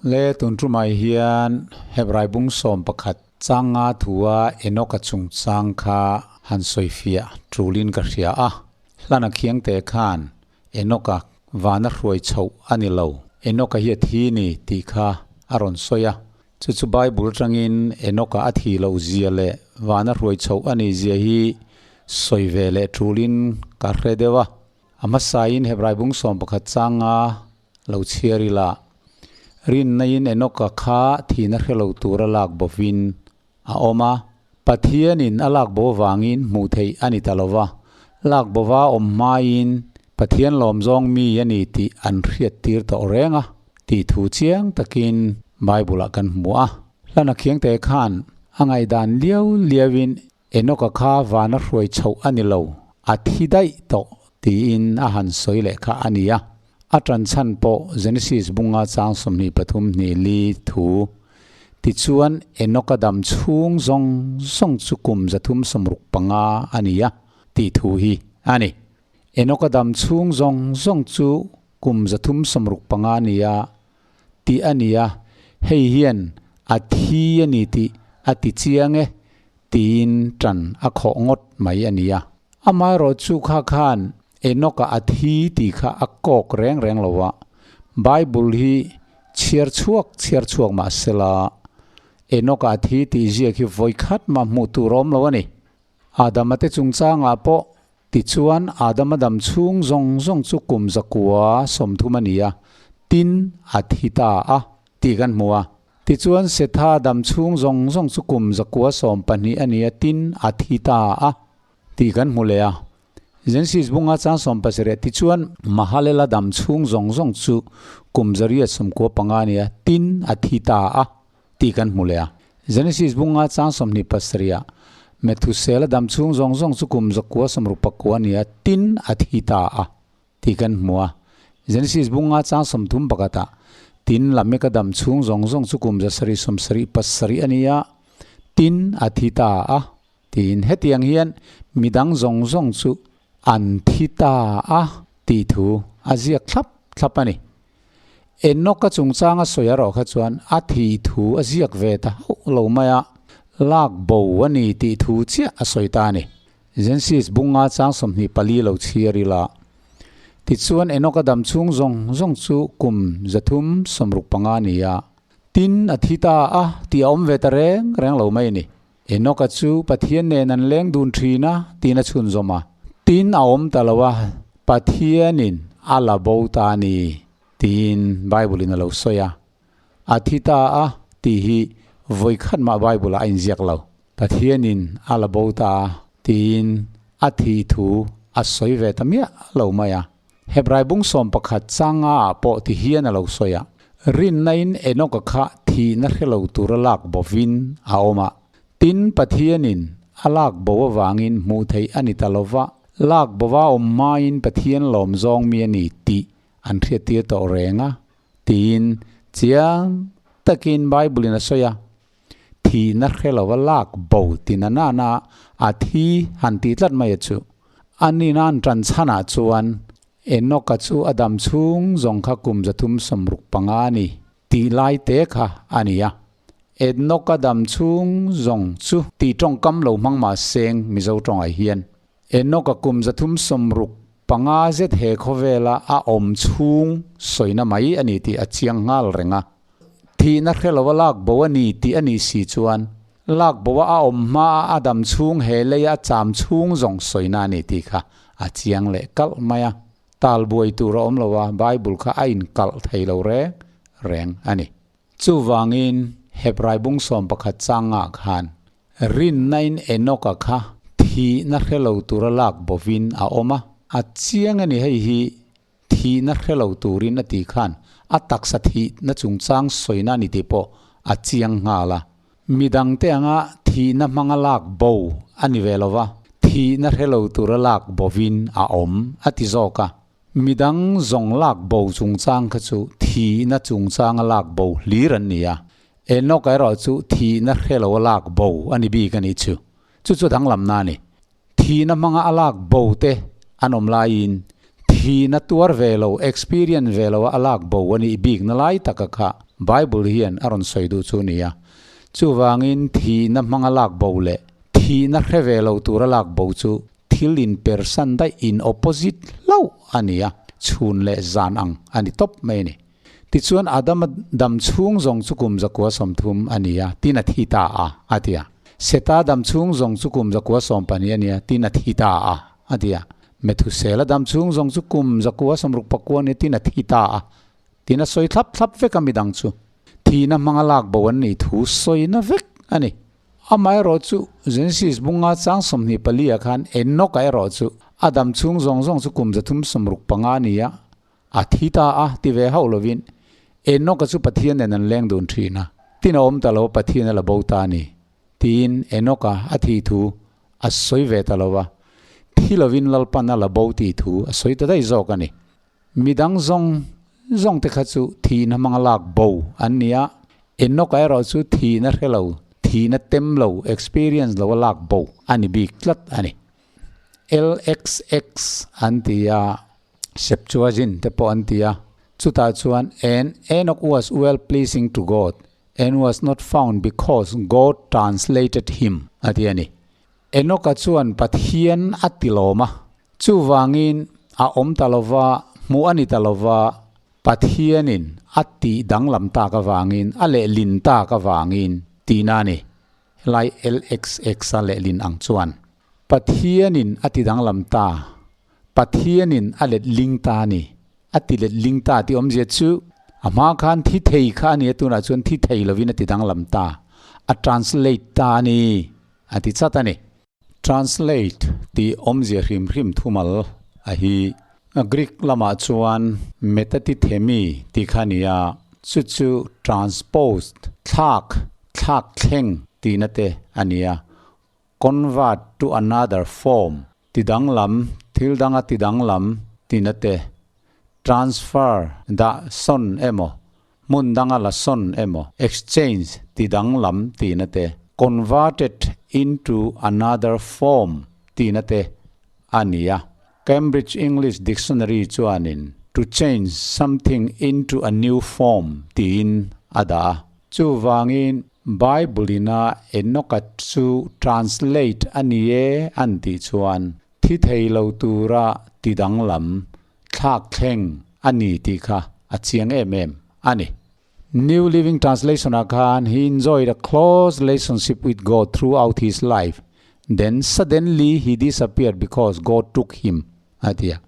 Le tun tumah hian Hebrai bung 11 changa thua Enoka chungchang kha han sawifiah tulin ka hria a. Hlana khiang te khan Enoka vana hruai chhoh a ni lo. Enoka hi a thi ni tih kha a rawn sawi a. Chu chu Bible atangin Enoka a thi loh zia leh vana hruai chhoh a nih zia hi sawi ve leh tulin ka hre deuh a. A hmasain Hebrai bung 11 changa lo chhiar ila. Rinna-in Enoka kha thihna hre lo tura lak bovin a awm a. Pathianin a lak bo avangin hmuh theih a ni ta lo va. Lak bova awm hmain Pathian lawm zawng mi a ni tih an hriat tir tawh reng a tih thu chiang takin Bible-ah kan hmu a. Hlana khiangte khan a ngaihdan liau liauin Enoka kha vana hruai chhoh a ni lo, a thi daih tawh tiin a han sawi leh kha a ni a. A tan chhan pawh Genesis bunga chang 23 hnih li thu tichuan Enoka dam chhung zawng zawng chu kum 365 a ni a tih thu hi a ni. Enoka dam chhung zawng zawng chu kum 365 a ni a tih a ni a, hei hian a thi a ni tih a ti chiang e tiin tan a khawh ngawt mai a ni a. Amaherawhchu kha khan Enoka a thi tih kha a kawk reng reng lo a, Bible hi chhiar chhuak chhiar chhuak mah sela Enoka a thi tih ziak hi vawi khat mah hmuh tur a awm lo a ni. Adama te chungchangah pawh tichuan Adama dam chhung zawng zawng chu kum 130 a ni a, tin a thi ta a tih kan hmu a. Tichuan Setha dam chhung zawng zawng chu kum 912 a ni a, tin a thi ta a tih kan hmu leh a. Genesis bunga chang 17 tichuan Mahalela dam chhung zawng zawng chu kum 895 a ni a, tin a thi ta a tih kan hmu leh a. Genesis bunga chang 27 Methusela dam chhung zawng zawng chu kum 969 a ni a, tin a thi ta a tih kan hmu a. Genesis bunga chang 31 tin Lameka dam chhung zawng zawng chu kum 777 a ni a, tin a thi ta a tiin hetiang hian midang zawng zawng chu an thi ta a tih thu a ziak thlap thlap a ni. Enoka chungchanga sawi erawh kha chuan a thi thu a ziak ve ta hauh lo mai a, lak bo a ni tih thu chiah a sawi ta a ni. Genesis bunga chang 24 lo chhiar ila. Tichuan Enoka dam chhung zawng zawng chu kum 365 a ni a, tin a thi ta a tih a awm ve ta reng reng lo mai a ni. Enoka chu Pathian nen an leng dun thin a tiin a chhunzawm a. Tin a awm ta lo a, Pathianin a la bo ta a ni tiin Bible in a lo sawi a. A thi ta a tih hi vawi khat mah Bible ah a inziak lo. Pathianin a la bo ta a tiin a thih thu a sawi ve ta miah lo mai a. Hebrai bung 11 changa ah pawh ti hian a lo sawi a. Rinna-in Enoka kha thihna hre lo tura lak bovin a awm a. Tin Pathianin a lak bo avangin hmuh theih a ni ta lo va, lak bova awm hmain Pathian lawm zawng mi a ni tih an hriattir tawh reng a tiin chiang takin Bible-in a sawi a. Thihna hre lova lak bo tina nana a thi han tih tlat mai a chu. Anina an tan chhanah chuan Enoka chu a dam chhung zawng kha kum 365 a ni tih lai te kha a ni a. Enoka dam chhung zawng chu tih tawngkam lo hmang mah seng Mizo tawngah hian. Enoka kum 365 zet he khawvela a awm chhung sawina mai a ni tih a chiang nghal reng a. Thihna hre lova lak bo a ni tih a nih si chuan lak bo a awm hma a dam chhung he lei a cham chhung zawng sawina a ni tih kha a chiang leh kalh mai a. Tal buai tur a awm lo a, Bible kha a inkalh thei lo reng reng a ni. Chuvangin Hebrai bung 11 changa khan rinna-in Enoka kha thihna hre lo tura lak bovin a awm a. A chiang a ni hei hi thihna hre lo turin a tih khan a taksa thihna chungchang sawina a ni tih pawh a chiang nghal a. Midang te anga thihna hmanga lak bo a ni ve lo va, thihna hre lo tura lak bovin a awm a ti zawk a. Midang zawng lak bo chungchang kha chu thihna chungchanga lak bo hlir an ni a. Enoka erawh chu thihna hre lo a lak bo a ni bik a nih chu. Chu chu danglamna a ni. Thihna hmanga a lak bo te an awm laiin thihna tuar ve lo, experience ve lo a lak bo a nih bik na lai taka kha. Bible hian a rawn sawi duh chu a ni a. Chuvangin thihna hmanga lak bo leh thihna hre ve lo tura lak bo chu thil inpersan daih in opposite hlauh a ni a, chhun leh zan ang a ni tawp mai a ni. Tichuan Adama dam chhung zawng chu kum 130 a ni a, tin a thi ta a, a ti a. Seta dam chhung zawng chu kum 120 a ni a, tin a thi ta a, a ti a. Methusela dam chhung zawng chu kum 169 a ni a, tin a thi ta a, tin a sawi thlap thlap vek a midang chu. Thihna hmanga lak bo an nih thu sawina vek a ni. Amaherawh chu Genesis bunga chang 24 ah khan Enoch-a erawh chu a dam chhung zawng zawng chu kum 365 a ni a, A thi ta a, ti ve hauh lovin Enoch-a chu Pathian nen an leng dun thin a, tin a awm ta lo, Pathian a la bo ta a ni, tiin Enoch-a a thih thu a sawi ve ta lo va, thi lovin Lalpan a la bo tih thu a sawi ta daih zawk a ni. Midang zawng zawng te kha chu thihna hmanga lak bo an ni a, Enoch-a erawh chu thihna hre lo, thihna tem lo, experience lo a lak bo a ni bik tlat a ni. LXX an ti a, Septuagint te pawh an ti a. Chutah chuan, And Enoch was well pleasing to God, and was not found because God translated him, a ti a ni. Enoch-a chuan Pathian a ti lawm a, chuvangin a awm ta lo va, hmuh a ni ta lo va, Pathianin a tih danglam tak avangin, a lehlin tak avangin tihna a ni. Helai LXX a lehlin ang chuan Pathianin a ti danglam ta, Pathianin a let ling ta a ni. A ti let ling ta tih awmzia chu a hma khan thi thei kha a ni a, tunah chuan thi thei lovin a ti danglam ta, a translate ta a ni a ti chat a ni. Translate tih awmzia hrim hrim thumal a hi Greek lamah chuan metatithemi tih kha a ni a, chu chu transposed, thlak, thlak thleng tihna te a ni a, convert to another form, ti danglam, thil danga ti danglam tihna te, transfer, dah sawn emaw, hmun danga la sawn emaw, exchange, ti danglam tihna te, converted into another form tihna te a ni a. Cambridge English Dictionary chuanin to change something into a new form tiin a dah a. Chuvangin Bible-ina Enoch-a chu translate a ni e an tih chuan thi thei lo tura ti danglam, thlak thleng a ni tih kha a chiang em em a ni. New Living Translation-ah khan he enjoyed a close relationship with God throughout his life, then suddenly he disappeared because God took him a ti a.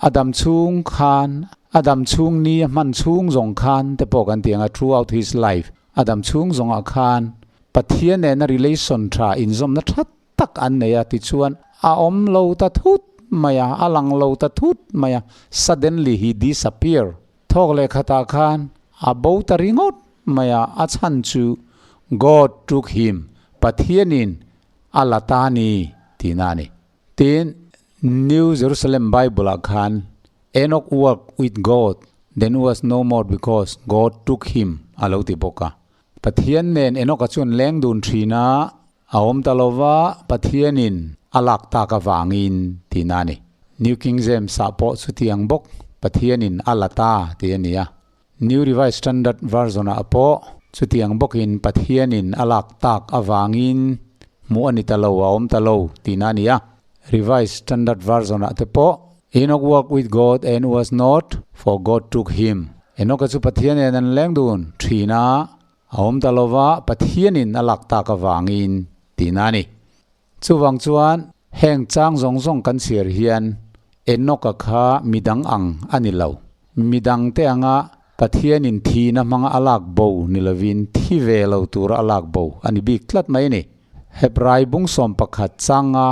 A dam chhung khan, a dam chhung ni a hman chhung zawng khan te pawh kan ti ang a, throughout his life, a dam chhung zawngah khan Pathian nena relation tha inzawmna tha tak an nei a, tichuan a awm lo ta thut mai a, a lang lo ta thut mai a, suddenly he disappear, thawk leh khatah khan a bo ta ringawt mai a, a chhan chu God took him, Pathianin a la ta a ni tihna a ni. Tin, New Jerusalem Bible-ah khan Enoch walked with God, then was no more because God took him a lo ti bawk a. Pathian nen Enoch-a chuan leng dun thin a, a awm ta lo va, Pathianin a lak tak avangin tihna a ni. New King James-ah pawh chutiang bawk, Pathianin a la ta tih a ni a. New Revised Standard Version-ah pawh chutiang bawkin Pathianin a lak tak avangin hmuh a ni ta lo, a awm ta lo tihna a ni a. Revised Standard Version-ah te pawh, Enoch walked with God and was not, for God took him. Enoch-a chu Pathian nen an leng dun thin a, a awm ta lo va, Pathianin a lak tak avangin tihna a ni. Chuvang chuan heng chang zawng zawng kan chhiar hian Enoch-a kha midang ang a ni lo. Midangte anga Pathianin thihna hmanga a lak bo ni lovin thi ve lo tura a lak bo a ni bik tlat mai a ni. Hebrai bung 11 changa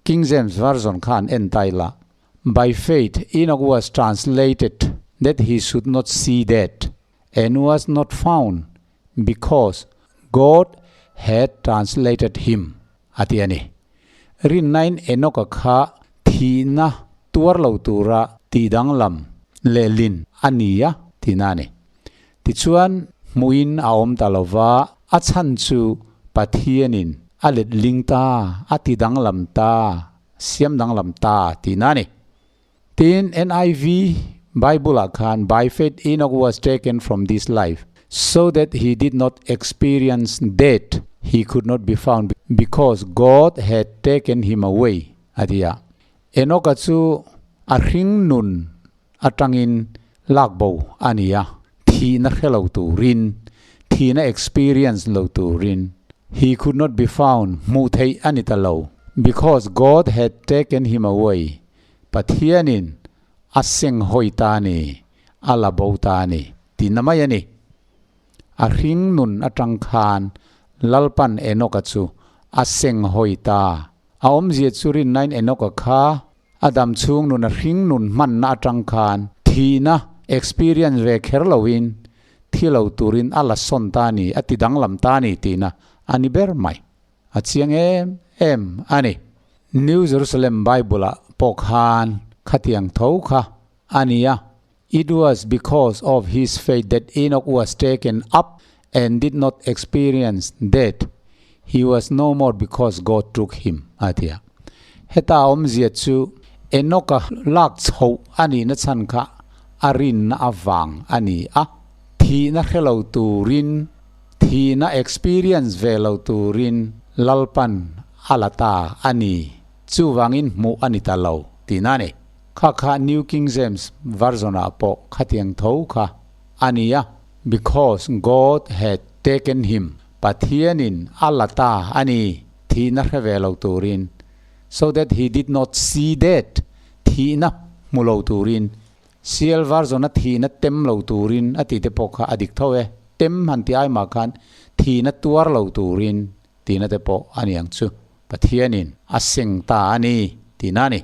King James Version kha an en ta ila, By faith Enoch was translated that he should not see death and was not found because God had translated him a ti a ni. Rinnain Enoch-a kha thihna tuar lo tura tihdanglam lehlin a ni a tihna a ni. Tichuan hmuhin a awm ta lo va, a chhan chu Pathianin a letling ta, a tidanglam ta, siam danglam ta tihna a ni. Tin, NIV Bible-ah khan, By faith Enoch was taken from this life. So that he did not experience death, he could not be found because God had taken him away, a ti a. Enoka chu a hring nun atangin lak bo a ni a, thihna hre lo turin, thihna experience lo turin. He could not be found, hmuh theih a ni ta lo, because God had taken him away, Pathianin a seng hawi ta a ni, a la bo ta a ni, tihna mai a ni. A hring nun atang khan Lalpan Enoka chu a seng hawi ta. A awmzia chu rinnain Enoka kha a dam chhung nun a hring nun hmanna atang khan thihna experience ve kher loin thi lo turin a la sawn ta a ni, a ti danglam ta a ni tihna a ni ber mai. A chiang em em a ni. New Jerusalem Bible-ah pawh khan khatiang tho kha a ni a, It was because of his faith that Enoch was taken up and did not experience death. He was no more because God took him, a ti a. Heta awmzia chu Enoch-a lak chhoh a nihna chhan kha a rinna avang a ni a, thihna hre lo turin, Thihna experience ve lo turin Lalpan a la ta a ni, chuvangin hmuh a ni ta lo tihna a ni. Kha kha New King James Version-ah pawh khatiang tho kha a ni a, Because God had taken him, Pathianin a la ta a ni, thihna hre ve lo turin, so that he did not see death, thihna hmu lo turin, Sial var zawna thihna tem lo turin a tih te pawh kha a dik tho e. Tem han ti ai mah khan thihna tuar lo turin tihna te pawh a ni ang chu. Pathianin a seng ta a ni tihna a ni.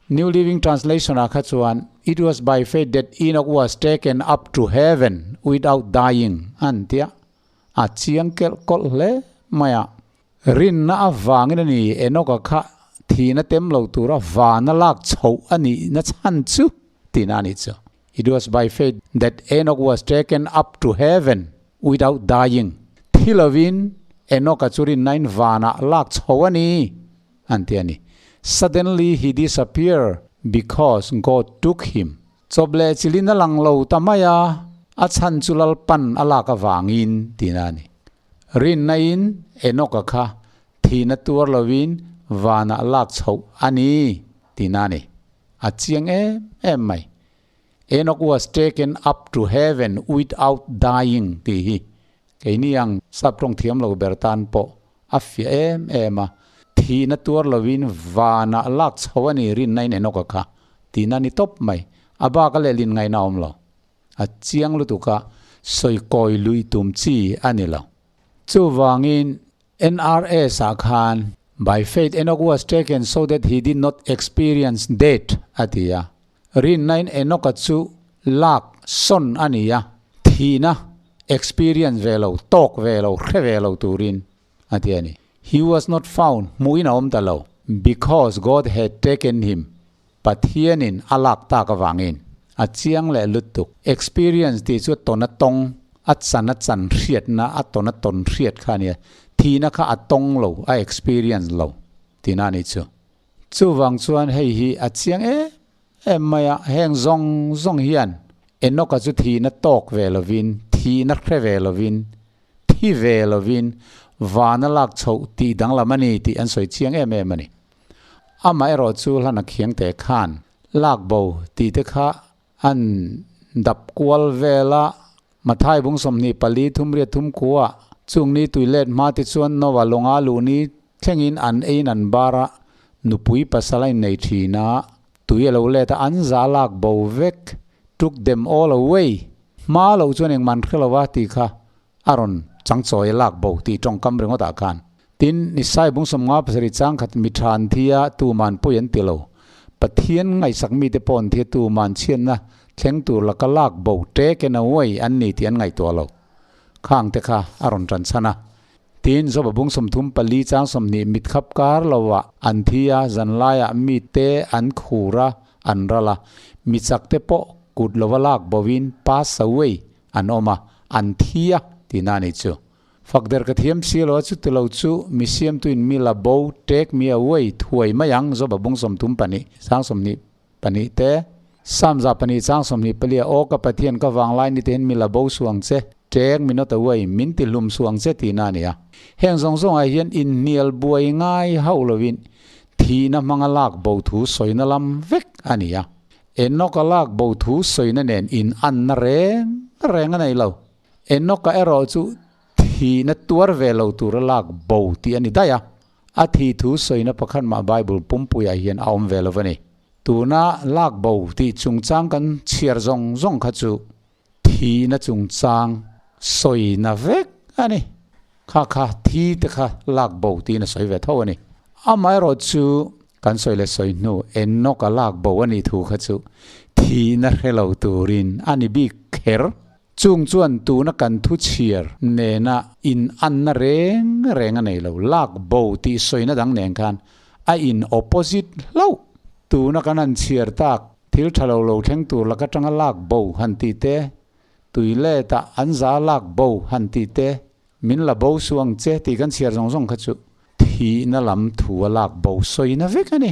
New Living Translation ah kha chuan It was by faith that Enoch was taken up to heaven without dying an ti a, a chiang kelh kawlh hle mai a. Rinna avangin a ni, Enoka kha thihna tem lo tura vana lak chhoh a nihna chhan chu tihna a nih chu. It was by faith that Enoch was taken up to heaven without dying. Thi lovin Enoka chu rinnain vanah lak chhoh a ni, an ti a ni. Suddenly he disappeared because God took him. Chawp leh chilin a lang lo ta mai a, a chhan chu Lalpan a lak avangin tihna a ni. Rinna-in Enoch-a kha thihna tuar lovin vanah lak chhoh a ni tihna a ni. A chiang em em mai. Enoch was taken up to heaven without dying tih hi keini ang sap tawng thiam lo ber tan pawh a fiah em em a. Thihna tuar lovin vanah lak chhoh a ni rinna-in Enoch-a kha tihna a ni tawp mai. A bak a lehlin ngaihna a awm lo. A chiang lutuk a, sawi kawi lui tum chi a ni lo. Chuvangin NRS ah khan By faith Enoch was taken so that he did not experience death a ti a. Rinnain Enoch-a chu lak sawn a ni a, thihna experience ve lo, tawk ve lo, hre ve lo turin a ti a ni. He was not found, hmuhin a awm ta lo, because God had taken him Pathianin a lak tak avangin a chiang leh lutuk. Experience tih chu tawn a tawng, a chan a chan hriatna, a tawn a tawn hriat kha a nia. Thihna kha a tawng lo, a experience lo tihna a nih chu. Chuvang chuan hei hi a chiang em em mai a, heng zawng zawng hian Enoch-a chu thihna tawk ve lovin, thihna hre ve lovin, thi ve lovin vana lak chhoh tih danglam a ni tih an sawi chiang em em a ni. Amaherawh chu hlan a khiang teh khan lak bo tih te kha an dap kual vel a, Mathai bung 24 thumriat thum kua chung ni tui let hma te chuan Noah lawnga luh ni thlengin an eiin an bar a, nupui pasal a innei thin a, tui a lo let a, an za lak bo vek, took them all away, hma loh chuan engmah an hre lo a tih kha a rawn changchawi a lak bo tih tawngkam ringawt ah khan. Tin, Nisai bung 57 chang khat mi tha an thi a, tuman pawi an ti lo. Pathian ngaihsak mite pawh an thi a, tuman chhiatna thleng tur laka lak bo taken away an ni tih an ngaihtuah lo. Khang te kha a rawn tan chhan a. Tin, Joba bung 34 chang 20 mit khap kar lo ah an thi a, zanlaiah mite an khur a, an ral a, mi chak te pawh kut lova lak bo in pass away An awm a, an thi a, tihna a nih chu. Fak der ka thiam si lo a, chuti lo chu mi siamtuin mi la bo, take me away, thuai mai ang, Joba bung 32 chang 22 te, Psalm 102 chang 24 a, Aw ka Pathian ka vanglai ni tein mi la bo suang che, Take me not away, min ti hlum suh ang che tihna a ni a. Heng zawng zawngah hian inhnial buai ngai hauh lovin thihna hmanga lak bo thu sawina lam vek a ni a. Enoch-a lak bo thu sawina nen inanna reng reng a nei lo. Enoch-a erawh chu thihna tuar ve lo tura lak bo tih a ni daih a. A thih thu sawina pakhat mah Bible pumpuiah hian a awm ve lo a ni. Tuna lak bo tih chungchang kan chhiar zawng zawng kha chu Thihna chungchang sawina vek a ni. Kha kha thi te kha lak bo tiin a sawi ve tho a ni. Amaherawh chu kan sawi leh sawi hnu Enoch-a lak bo a nih thu kha chu thihna hre lo turin a ni bik kher. Chung chuan tuna kan thu chhiar nena inanna reng reng a nei lo. Lak bo tih sawina dang nen khan a in opposite hlauh. Tuna kan han chhiar tak Thil tha lo lo thleng tur lak atanga lak bo han tih te, tui let ah an za lak bo han tih te, min la bo suh ang che tih kan chhiar zawng zawng kha chu thihna lam thu a lak bo sawina vek a ni.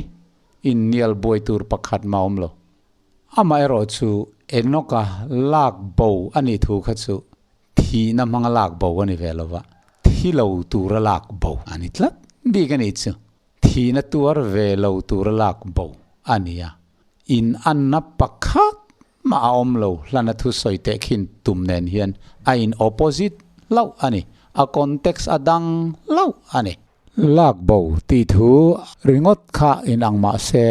Innial buai tur pakhat mah awm lo. Amaherawh chu Enoch-a lak bo a nih thu kha chu thihna hmanga lak bo a ni ve lo va, thi lo tura lak bo a ni tlat bik a nih chu. Thihna tuar ve lo tura lak bo a ni a, in anna pakhat mah a awm lo hlana thusawi teh khin tum nen hian a in opposite hlauh a ni, a context a dang hlauh a ni. Lak bo tih thu ringawt kha in ang mah se,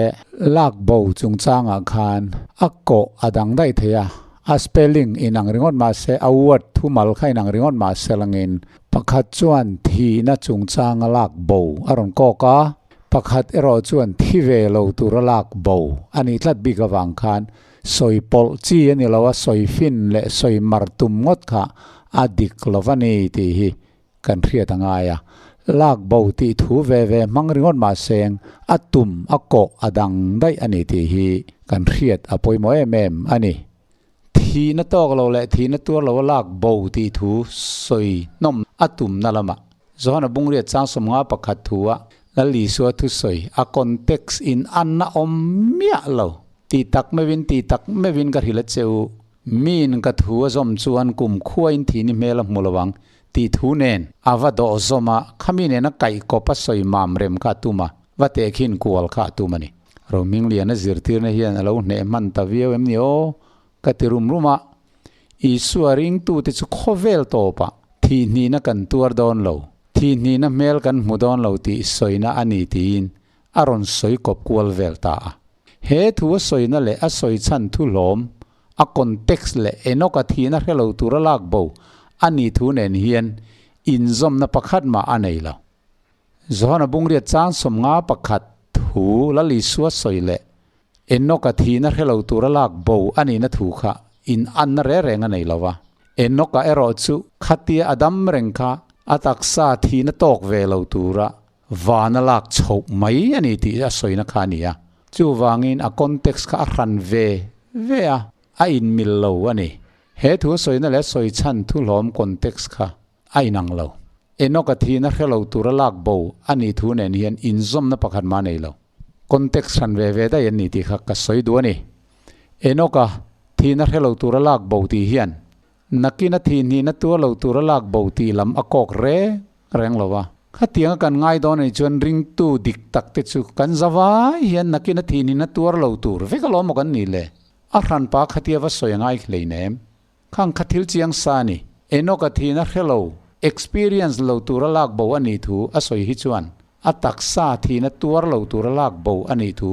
lak bo chungchangah khan a kawh a dang daih thei a, a spelling in ang ringawt mah se, a word thumal kha in ang ringawt mah se langin Pakhat chuan thihna chungchanga lak bo a rawn kawk a, pakhat erawh chuan thi ve lo tura lak bo a nih tlat bik avang khan sawi pawlh chi a ni lo a, sawi fin leh sawi mar tum ngawt kha a dik lo va ni tih hi kan hriat a ngai a. Lak bo tih thu ve ve hmang ringawt mah seng a tum a kawh a dang daih a ni tih hi kan hriat a pawimawh em em a ni. Thihna tawk lo leh thihna tuar lo a lak bo tih thu sawi hnawm a tumna lamah Johana Bungriat chang 51 thu a Lal Isua thusawi a context in anna awm miah lo. Tih tak meuhin tih tak meuhin ka hrilh a che u, miin ka thu a zawm chuan kum khuain thihni hmel a hmu lo ang tih thu nen a va dawh zawm a, khami nena kaihkawp a sawi mam rem kha a tum a, va tehkhin kual kha a tum a ni. Rohmingliana zirtirna hian a lo hneh hman ta viau em ni aw? Ka ti rum rum a. Isua ringtute chu khawvel tawpah thihhnihna kan tuar dawn lo, thihhnihna hmel kan hmu dawn lo tih sawina a ni tiin a rawn sawi kawp kual vel ta a. He thu a sawina leh a sawi chhan thu hlawm, a context leh Enoch-a thihna hre lo tura lak bo a nih thu nen hian inzawmna pakhat mah a nei lo. Johana Bungriat chang 51 thu Lal Isua sawi leh Enoch-a thihna hre lo tura lak bo a nihna thu kha in anna reng reng a nei lo va. Enoch-a erawh chu khatia a dam reng kha a taksa thihna tawk ve lo tura vana lak chhoh mai a ni tih a sawina kha a ni a. Chuvangin a context kha a hran ve ve a, a inmil lo a ni. He thu a sawina leh a sawi chhan thu hlawm context kha a inang lo. Enoch-a thihna hre lo tura lak bo a nih thu nen hian inzawmna pakhat mah nei lo. Context hran ve ve daih an ni tih kha ka sawi duh a ni. Enoch-a thihna hre lo tura lak bo tih hian nakina thih hnihna tuar lo tura lak bo tih lam a kawk reng reng lo a. Khatianga kan ngai dawn a nih chuan ringtu dik tak te chu kan zavai hian nakina thih hnihna tuar lo tur vek alawm maw kan nih le? A hranpa khatia va sawi a ngai hleinem. Khang kha thil chiang sa a ni. Enoch a thihna hre lo, experience lo tura lak bo a nih thu a sawi hi chuan a taksa thihna tuar lo tura lak bo a nih thu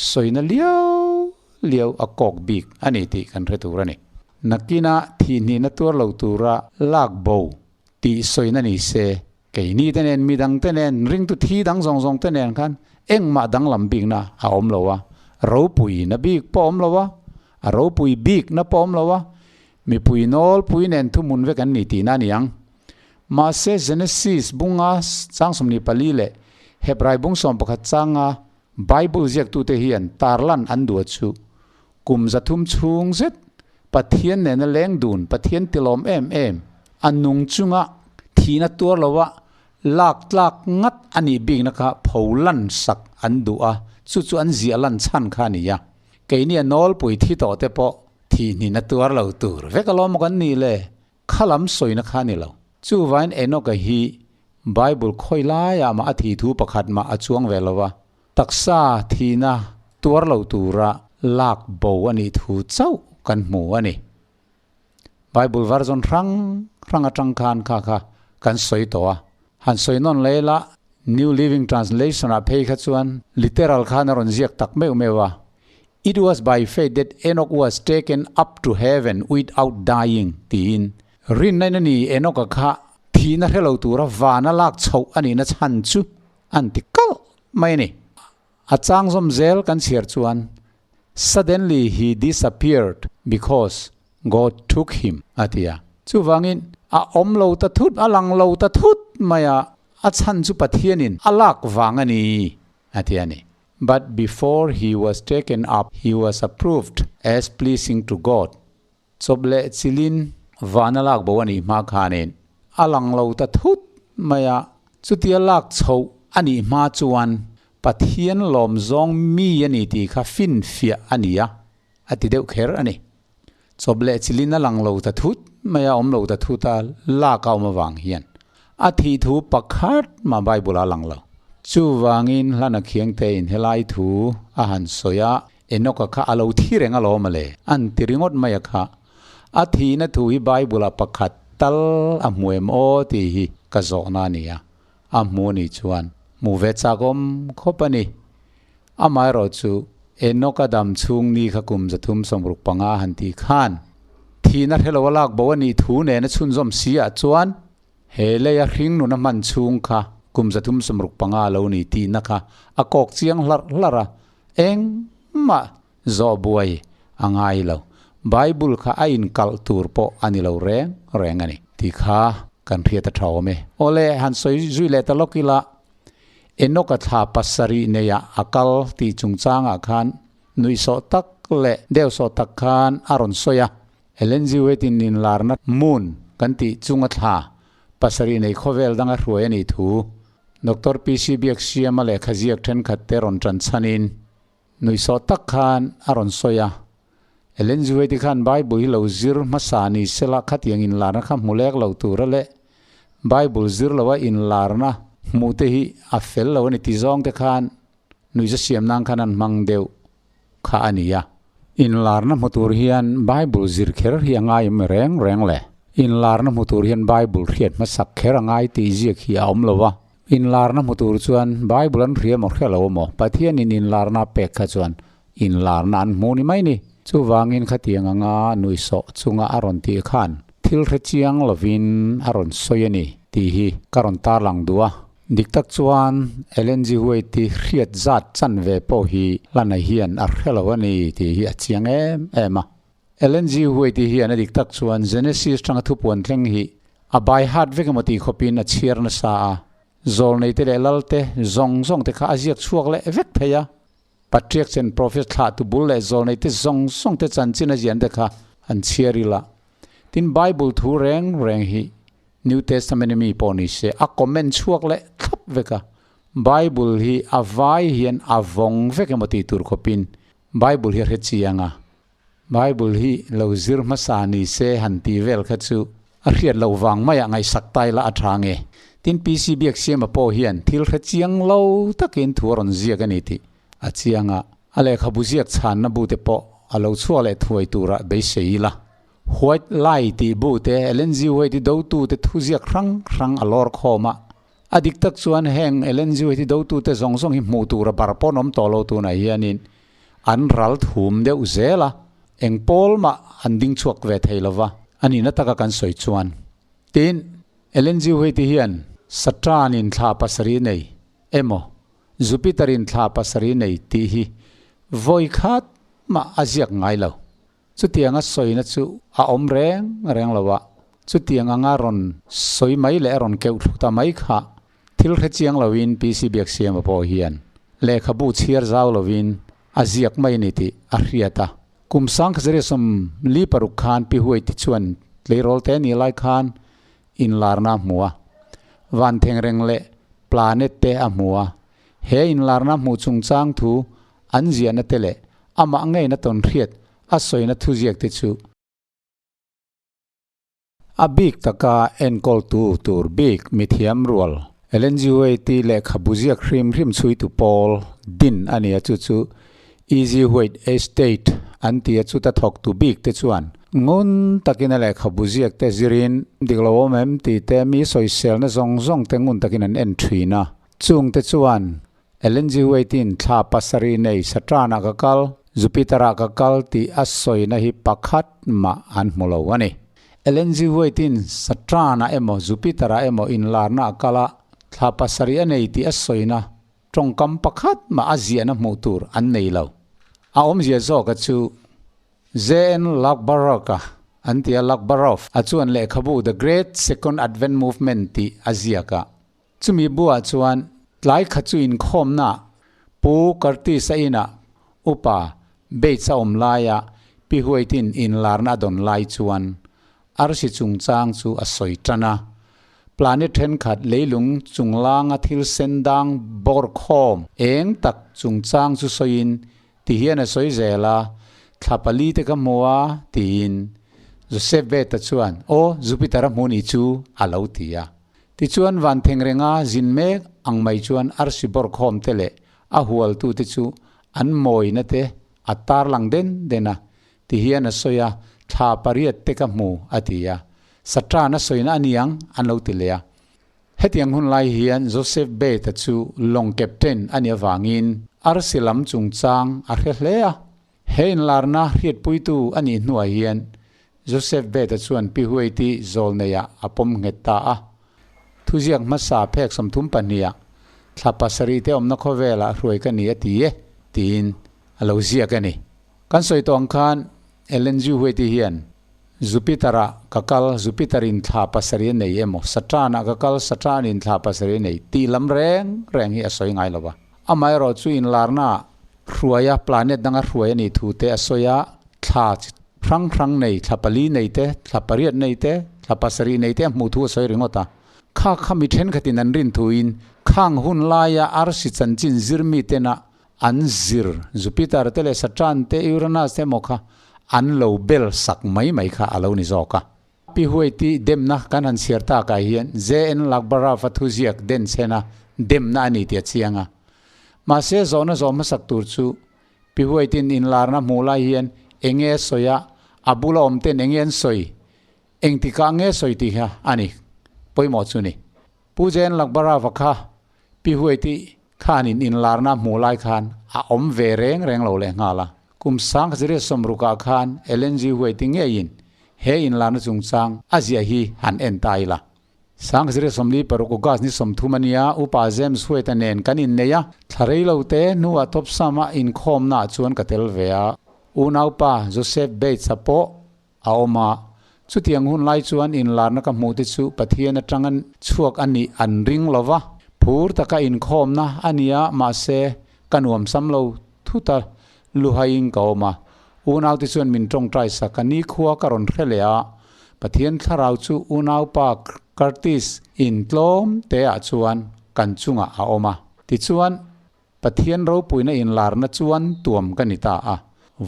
sawina liau liau a kawk bik a ni tih kan hre tur a ni. Nakina thihhnihna tuar lo tura lak bo tih sawina ni se, keini te nen, midang te nen, ringtu thi dang zawng zawng te nen khan engmah danglam bikna a awm lo a, ropuina bik pawh a awm lo a, A ropui bik na pawh awm lo a, mipui nawlpui nen thuhmun vek an ni tihna a ni ang. Mahse, Genesis bunga chang 24 leh Hebrai bung 11 changa Bible ziaktute hian tarlan an duh a chu kum 300 chhung zet Pathian nena leng dun, Pathian tilawm em em, a nung chunga thihna tuar loa lak tlak ngat a nih bikna kha pho lan sak an duh a, chu chu an ziah lan chhan kha a ni a. Keini a nawlpui thi tawh te pawh thihhnin a tuar lo tur vek alawm maw kan nih le? Khalam sawina kha ni lo. Chuvain Enoch-a hi Bible khawi laiah mah a thi thu pakhat mah a chuang ve lo va, taksa thihna tuar lo tura lak bo a nih thu chauh kan hmu a ni. Bible version hrang hrang atang khan kha kha kan sawi tawh a. Han sawi nawn leh ila, New Living Translation ah phei kha chuan literal khan a rawn ziak tak meuh meuh a, It was by faith that Enoch was taken up to heaven without dying tiin. Rinna in a ni Enoch-a kha thihna hre lo tura vana lak chhoh a nihna chhan chu an ti kalh mai a ni. A chang zawm zel kan chhiar chuan, Suddenly he disappeared because God took him a ti a. Chuvangin a awm lo ta thut, a lang lo ta thut mai a, a chhan chu Pathianin a lak vang a ni a ti a ni. But before he was taken up he was approved as pleasing to God. Chawp leh chilin van a lak bo a nih hma khanin a lang lo ta thut mai a, chutia lak chhoh a nih hma chuan Pathian lawm zawng mi a ni tih kha finfiah a ni a, a ti deuh kher a ni. Chawp leh chilin a lang lo ta thut mai a, awm lo ta thut a, lak a awm avang hian a thih thu pakhat mah Bible-ah a lang lo. Chuvangin Hlana Khiangtein helai thu a han sawi a, Enoch-a kha a lo thi reng alawm a le, an ti ringawt mai a kha. A thihna thu hi Bible-ah pakhat tal a hmu em aw tih hi ka zawhna a ni a. A hmu a nih chuan hmu ve chakawm khawp a ni. Amaherawh chu Enoch-a dam chhung ni kha kum 365 han tih khan thihna hre lo a lak bo a nih thu nena chhunzawm si ah chuan He leia hring nuna hman chhung kha kum 365 a lo ni tihna kha a kawk chiang hlarh hlarh a, engmah zawh buai a ngai lo. Bible kha a inkalh tur pawh a ni lo reng reng a ni. Tih kha kan hriat a tha awm e. Awle, han sawi zui leh ta lawk ila, Enoch-a thla pasarih neiah a kal tih chungchangah khan nuihsawh tak leh deuhsawh tak khan a rawn sawi a. Ellen G. White-in inlarna moon kan tih chunga thla pasarih nei khawvel danga hruai a nih thu Doctor PC Biaksiama lehkha ziak thenkhat te rawn tan chhanin nuihsawh tak khan a rawn sawi a. Ellen G. White-i khan Bible hi lo zir hmasa ni sela khatiang inlarna kha hmu lek lo tura leh Bible zir loa inlarna hmuh te hi a fel lo a ni ti zawng te khan nuihza siam nan khan an hmang deuh kha a ni a. Inlarna hmu tur hian Bible zir kher hi a ngai awm reng reng le. Inlarna hmu tur hian Bible hriat hmasak kher a ngai tih ziak hi a awm lo a. Inlarna hmu tur chuan Bible an hria maw hria lo maw? Pathianin inlarna a pek kha chuan inlarna an hmu ni mai ni. Chuvangin khatiang anga nuihsawh chunga a rawn tih khan thil hre chiang lovin a rawn sawi a ni tih hi ka rawn tarlang duh a. Dik tak chuan Ellen G. White hi hriat zat chan ve pawh hi Lana hian a hre lo a ni tih hi a chiang em em a. Ellen G. White hian a dik tak chuan Genesis tanga thupuan thleng hi a bai hat vek emaw tih khawpin a chhiar nasa a, zawlneite leh lalte zawng zawng te kha a ziak chhuak leh vek thei a. Patriarchs and Prophets thlahtu bul leh zawlneite zawng zawng te chanchin a zian te kha an chhiar ila. Tin Bible thu reng reng hi New Testament mi pawh ni se a comment chhuak leh thlap vek a. Bible hi a vai hian a vawng vek emaw tih tur khawpin Bible hi a hre chiang a. Bible hi lo zir hmasa ni se han tih vel kha chu a hriat loh vang maiah ngaihsak tai la a tha nge. Tin PC Biaksiama pawh hian thil hre chiang lo takin thu a rawn ziak a ni tih a chiang a. A lehkhabu ziak chhanna bu te pawh a lo chhuak leh thuai turah beisei ila. White Lie tih bu te, Ellen G. White i dotute thuziak hrang hrang a lawr khawm a. A dik tak chuan heng Ellen G. White i dotute zawng zawng hi hmuh tur a bar pawn awm tawh lo tunah hianin an ral thum deuh zel a, eng pawl mah an ding chhuak ve thei lo va, a nihna taka kan sawi chuan. Tin, Ellen G. White i hian Saturn in thla pasarih nei emaw Jupiter in thla pasarih nei tih hi vawi khat mah a ziak ngai lo. Chutianga sawina chu a awm reng reng lo a, chutiang anga rawn sawi mai leh a rawn keuh thlu ta mai kha thil hre chiang loin PC Biaksiama pawh hian lehkhabu chhiar zau loin a ziak mai a ni tih a hriat a. Kum 1946 khan Pi Huaiti chuan tleirawl te ni lai khan inlarna a hmu a, van thengreng leh planet te a hmu a, he inlarna hmuh chungchang thu an ziahna te leh amah ngeina tawn hriat a sawina thuziak te chu. A bik taka enkawltu tur bik mithiam rual Ellen G. White-i lehkhabu ziak hrim hrim chhuitu pawl din a ni a, chu chu Easy White Estate an ti a, chuta thawktu bik te chuan ngun takin a lehkhabu ziak te zirin dik lo awm em tih te mi sawiselna zawng zawng te ngun takin an en thin a, chung te chuan Ellen G. White-in thla pasarih nei Saturn-ah ka kal, Jupiter-ah ka kal tih a sawina hi pakhat mah an hmu lo a ni. Ellen G. White-in Saturn-ah emaw Jupiter-ah emaw inlarna a kal a, thla pasarih a nei tih a sawina tawngkam pakhat mah a ziahna hmuh tur an nei lo. A awmzia zawka chu JN Luckbarock-a an ti a, Luckbaroff a chuan lehkhabu The Great Second Advent Movement tih a ziak a. Chumi buah chuan tlai khat chu inkhawmna Pu Curtis-a inah Upa Bates-a awm laia Pi Huaitin inlarna a dawn lai chuan arsi chungchang chu a sawi tan a. Planet thenkhat leilung chunglanga thil sen dang bawr khawm eng tak chungchang chu sawiin Ti hian a sawi zel a, Thla pali te ka hmu a, tiin. Joseph Beta chuan, Aw, Jupiter-a hmu ni chu, a lo ti a. Tichuan van theng renga zin mek ang mai chuan arsi bawr khawm te leh a hualtu te chu an mawina te a tarlang den den a. Ti hian a sawi a, Thla pariat te ka hmu, a ti a. Saturn a sawina a niang, an lo ti leh a. Hetiang hun lai hian Joseph Bate-a chu lawng captain a nih avangin arsi lam chungchang a hre hle a. He inlarna hriatpuitu a nih hnuah hian Joseph Bate-a chuan Pi Huaiti zawlneiah a pawm nghet ta a. Thuziak hmasa phek 32 ah thla pasarih te awmna khawvelah hruai ka ni a ti e tiin a lo ziak a ni. Kan sawi tawh ang khan Ellen G. Huaiti hian Jupiter-ah ka kal, Jupiter-in thla pasarih a nei emaw, Saturn-ah ka kal, Saturn-in thla pasarih a nei tih lam reng reng hi a sawi ngai lo va. Amaherawh chu inlarnaah hruaia planet danga hruai a nih thu te a sawi a, thla chi hrang hrang nei, thla pali nei te, thla pariat nei te, thla pasarih nei te a hmuh thu a sawi ringawt a. Kha kha mi thenkhatin an rin thuin khang hun laia arsi chanchin zir mitena An zir, Jupiter te leh Saturn te, Uranus te emaw kha an lo bel sak mai mai kha a lo ni zawk a. Pi Huaiti demna kan han chhiar takah hian JN Lakbarav-a thuziak den chhena demna a ni tih a chiang a. Mahse zawhna zawh hmasak tur chu Pi Huaitin inlarna hmuh lai hian enge a sawi a, a bula awm ten enge an sawi, engtikah nge sawi tih kha a ni pawimawh chu ni. Pu JN Lakbarav-a kha Pi Huaiti khanin inlarna hmuh lai khan a awm ve reng reng lo leh nghal a. Kum 1960 ah khan Ellen G. Huaiti ngeiin he inlarna chungchang a ziah hi han en ta ila. 1946 August ni 30 a nia, Upa James Huaita nen kan innei a, thla rei lo te hnuah Topsam-a inkhawmnaah chuan ka tel ve a. Unaupa Joseph Bates-a pawh a awm a. Chutiang hun lai chuan inlarna ka hmuh te chu Pathian atanga chhuak a nih an ring lo va. Phur taka inkhawmna a ni a, mahse ka nuamsam lo thut a, luhaiin ka awm a. Unaute chuan min tawngtai sak a, nikhua ka rawn hre leh a. Pathian thlarau chu unaupa Curtis in tlawm te ah chuan kan chungah a awm a. Tichuan. Pathian ropuina inlarna chuan tuam ka ni ta a.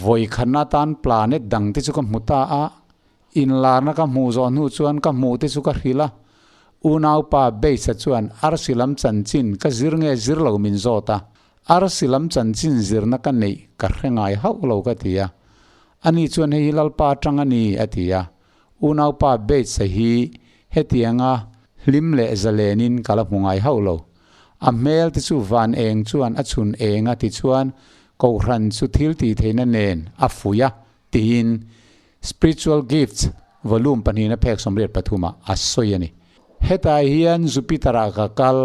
Vawi khatna atan planet dang te chu ka hmu ta a. Inlarna ka hmuh zawh hnu chuan ka hmuh te chu ka hrilh a. Unaupa Bates-a chuan arsi lam chanchin ka zir nge zir lo min zawt a. Arsi lam chanchin zirna ka neih ka hre ngai hauh lo ka ti a. Ani chuan hei hi Lalpa atang a ni a ti a. Unaupa Bates-a hi hetianga hlim leh zalenin ka la hmu ngai hauh lo. A hmel te chu van eng chuan a chhun eng a tichuan Kohhran chu thil tih theihna nen a fuih a tiin Spiritual Gifts Volume pahnihna phek 83 ah a sawi a ni. Hetah hian Jupiter-ah ka kal,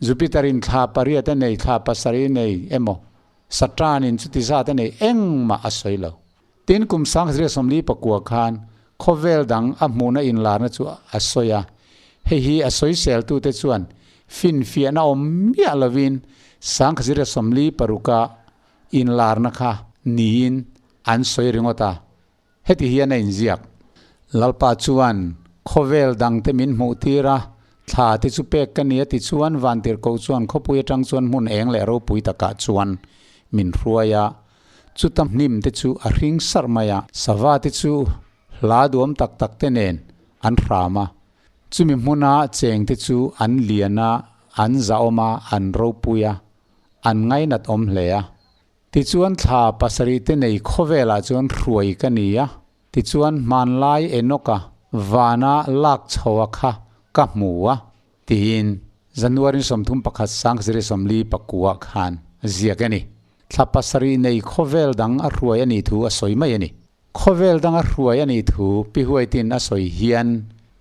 Jupiter-in thla pariat a nei, thla pasarih a nei emaw, Saturn-in chuti zat a nei engmah a sawi lo. Tin, kum 1949 khan khawvel dang a hmuhna inlarna chu a sawi a, hei hi a sawiseltute chuan finfiahna awm miah lovin 1946-a inlarna kha niin an sawi ringawt a, heti hian a inziak. Lalpa chuan khawvel dangte min hmuhtir a, thla te chu pek ka ni a ti chuan Vantirhkoh chuan khawpui atang chuan hmun eng leh ropui takah chuan min hruai a, Chuta hnim te chu a hring sarh mai a, sava te chu hla duam tak tak te nen an hram a. Chumi hmuna chengte chu an lian a, an zahawm a, an ropui a, an ngainat awm hle a. Tichuan thla pasarihte nei khawvelah chuan hruai ka ni a, tichuan hmanlai Enoka vana lak chhoa kha ka hmu a, tiin January 31 1944 khan ziak a ni. Thla pasarih nei khawvel dang a hruai a nih thu a sawi mai a ni. Khawvel dang a hruai a nih thu Pi Huaitin a sawi hian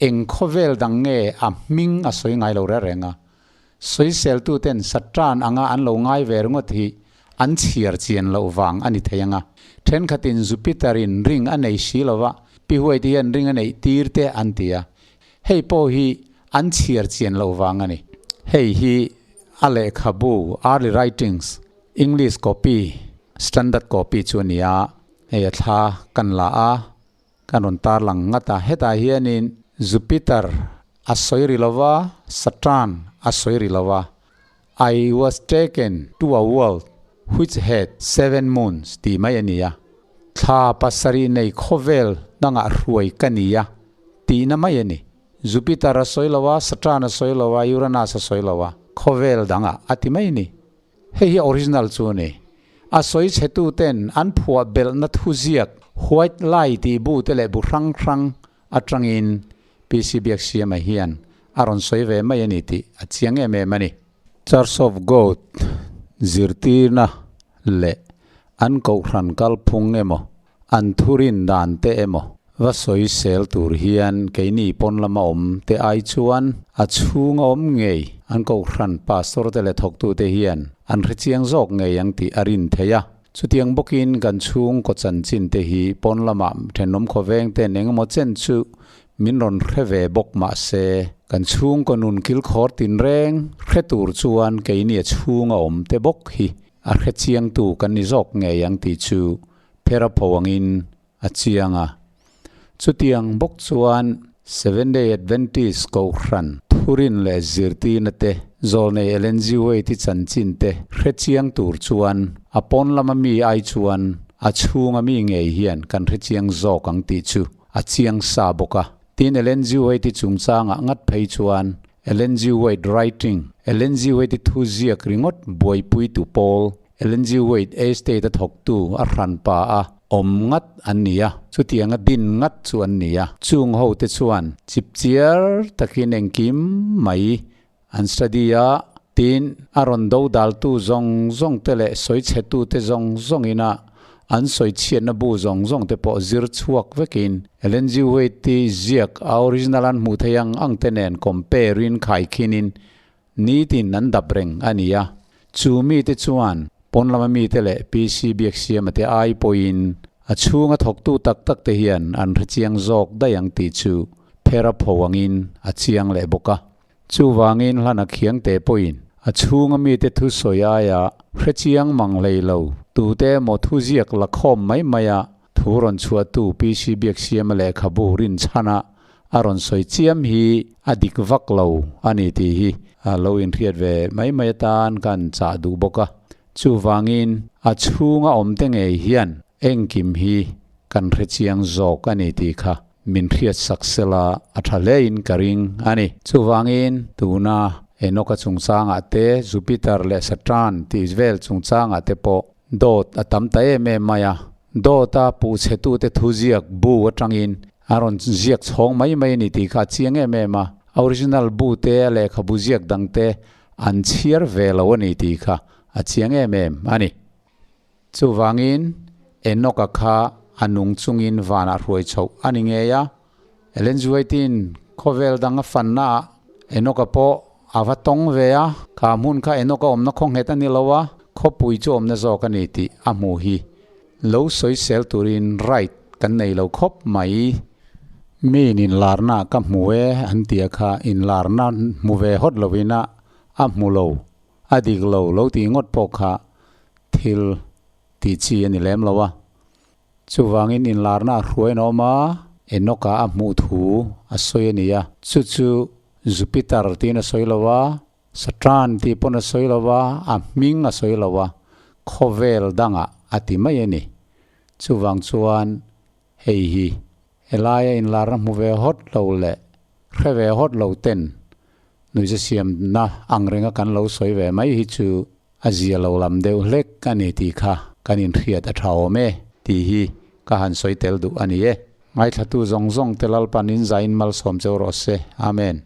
eng khawvel dang nge a hming a sawi ngai lo reng reng a. Sawiseltuten Satan anga an lo ngai ve ringawt hi an chhiar chian loh vang a ni thei ang a. Thenkhatin Jupiter-in ring a nei si lo va, Pi Huaiti hian ring a neih tir te an ti a. Hei pawh hi an chhiar chian loh vang a ni. Hei hi a lehkhabu Early Writings, English copy, Standard copy chu a ni a. Hei a thla kan la a, kan rawn tarlang ngat a. Hetah hianin Jupiter a sawi ri lo va, Saturn a sawi ri lo va. I was taken to a world which had seven moons tih mai a ni a. Thla pasarih nei khawvel dangah hruai ka ni a tihna mai a ni. Jupiter a sawi lo a, Saturn a sawi lo a, Uranus a sawi lo a, khawvel dangah a ti mai a ni. Hei hi original chu a ni. A sawi chhetu ten an phuah belhna thuziak White Lie tih bu te leh bu hrang hrang atangin PC Biaksiama hian a rawn sawi ve mai a ni tih a chiang em em a ni. Church of God zirtirna leh an kohhran kalphung emaw, an thurin dan te emaw va sawi sel tur hian keini pawn lama awm te ai chuan a chhunga awm ngei an kohhran pastor te leh thawktute hian an hrechiang zawk ngei ang tih a rin theih a. Chutiang bawkin kan chhungkaw chanchin te hi pawn lamah thenawm khawveng ten engemaw chen chu min rawn hre ve bawk mah se, kan chhungkaw nun kilkhawr tinreng hre tur chuan keini a chhunga awm te bawk hi a hrechiangtu kan ni zawk ngei ang tih chu phera pho angin a chiang a. Chutiang bawk chuan Seventh Day Adventist Kohhran thurin leh zirtirna te, zawlnei Ellen G. White-i chanchin te hrechiang tur chuan a pawn lama mi ai chuan a chhunga mi ngei hian kan hrechiang zawk ang tih chu a chiang sa bawk a. Tin, Ellen G. White-i chungchangah ngat phei chuan Ellen G. White writing, Ellen G. White-i thuziak ringawt buaipuitu pawl, Ellen G. White estate a thawktu a hranpa a awm ngat an ni a, chutianga din ngat chu an ni a. Chung ho te chuan chipchiar takin engkim mai an study a, tin a rawn do daltu zawng zawng te leh sawichhetu te zawng zawng ina an sawichhiatna bu zawng zawng te pawh zir chhuak vekin Ellen G. White-i ziak a original an hmuh theih ang ang te nen compare in khaikhinin Nitin an dap reng a ni a, chu mite chuan pawn lama mite leh PC Biaksiama te ai pawhin a chhunga thawktu tak tak te hian an hrechiang zawk daih ang tih chu phera pho angin a chiang leh bawk a. Chuvangin hlana khiangte pawhin a chhunga mite thusawi aia hrechiang mang hlei lo tute emaw thuziak la khawm mai maia thu rawn chhuahtu PC Biaksiama lehkhabu rinchhana A rawn sawi chiam hi a dik vak lo a ni tih hi a lo inhriat ve mai mai atan kan chah duh bawk a. Chuvangin a chhunga awmte ngei hian engkim hi kan hrechiang zawk a ni tih kha min hriat sak sela a tha hlein ka ring a ni. Chuvangin tuna Enoch-a chungchangah te, Jupiter leh Saturn tih vel chungchangah te pawh dawt a tam ta em em mai a. Dawta puhchhetute thuziak bu atangin A rawn ziak chhawng mai mai a ni tih kha a chiang em em a, a original bu te a lehkhabu ziak dang te an chhiar ve lo a ni tih kha a chiang em em a ni. Chuvangin Enoch-a kha a nung chungin vanah hruai chhoh a ni ngei a, Ellen G. White-in khawvel dang a fanna ah Enoch-a pawh a va tawng ve a, kha hmun kha Enoch-a awmna khaw nghet a ni lo a, khawpui chu awmna zawk a ni tih a hmuh hi. Lo sawisel turin right kan nei lo khawp mai. Miin inlarna ka hmu e an tia kha inlarna hmu ve hawt lovin a a hmu lo, a dik lo lo tih ngawt pawh kha thil tih chi a ni lem lo a. Chuvangin inlarna a hruai an awm a, Enoch-a a hmuh thu a sawi a ni a, chu chu Jupiter tiin a sawi lo a, Satan tih pawn a sawi lo a, a hming a sawi lo a, khawvel dangah a ti mai a ni. Chuvang chuan hei hi Helaia inlarna hmu ve hawt lo leh hre ve hawt lo ten nuihza siamna ang renga kan lo sawi ve mai hi chu a zia lo lam deuh hlek a ni tih kha kan inhriat a tha awm e tih hi ka han sawi tel duh a ni e. Ngaithlatu zawng zawng te Lalpan in zain malsawm cheu rawh se. Amen.